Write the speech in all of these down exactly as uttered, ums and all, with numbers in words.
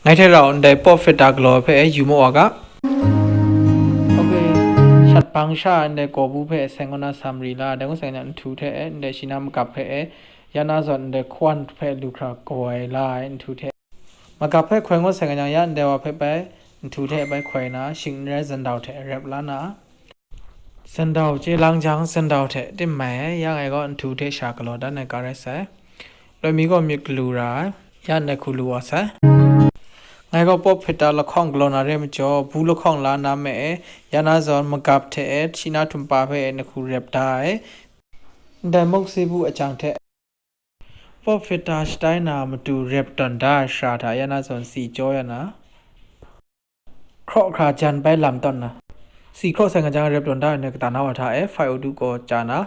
Ngai hte rau ndai pop filter galaw hpe yu maw wa ga. Ok, shat bang sha ndai kaw bu hpe seng kaw na sa mari la, dai ngu seng jang nhtu hte ndai shi na magap hpe ya na zawn ndai hkuan hpe lu hkra kawai la ai nhtu hte. Magap hpe hkoi ngu seng jang ya ndai wa hpe bai nhtu hte bai hkoi na, shing n rai zandau hte rep la na. Zandau chye lang jang, zandau hte tim mai ai, ya ngai gaw nhtu hte sha galaw dan ai ga rai sai. Loi mi gaw myit galu ra ai, ya ndai hku lu wa sai. Ngai gaw pop filter lahkawng galaw na re majaw, bu lahkawng la na me e, ya na zawn magap hte e, shi na htum pa hpe e, na hku rep da ai. Ndai muk si bu a jang hte, pop filter shatai na matu rep tawn da ai shara hta ya na zawn si jaw ya na, hkraw hkra jan bai lam tawn na, si hkraw sai nga jang rep tawn da ai ndai kata na wa hta e, fai o du kaw ca na,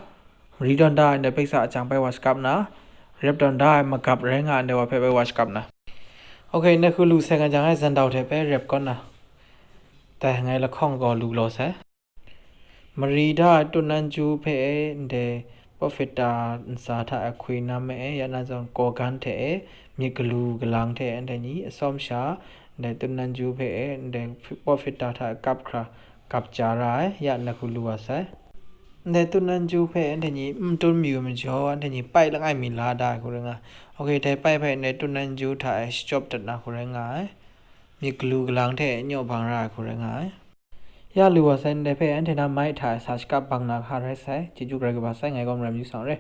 mari tawn da ai ndai peksa a jang bai wa shakap na, rep tawn da ai magap rai nga ai ndai wa hpe bai wa shakap na. Ok, ndai hku lu sai nga jang e zandau hte bai rep kaw na, dai ngai lahkawng gaw lu law sai. Mari da ai tut nan ju hpe e ndai pop filter ntsa hta e hkwi na me e, ya na zawn kaw gan hte e, myit galu galang hte e ndai ni atsawm sha, ndai tut nan ju hpe e ndai pop filter hta e kap hkra, kap ja ra ai, ya na hku lu wa sai. Ndai tut nan ju hpe e ndai ni n tun mayu majaw, ndai ni pai langai mi la da ai hku rai nga ai. Ok, dai pai hpe ndai tut nan ju hta e shachyawp dat na hku rai nga ai. Myit galu galang hte nyawk bang ra ai hku rai nga ai. Ya lu wa sai, ndai hpe anhte na mai hta e sa shakap bang na hka rai sai. Chyeju Karai Kasang, ngai gaw maram yu sang re.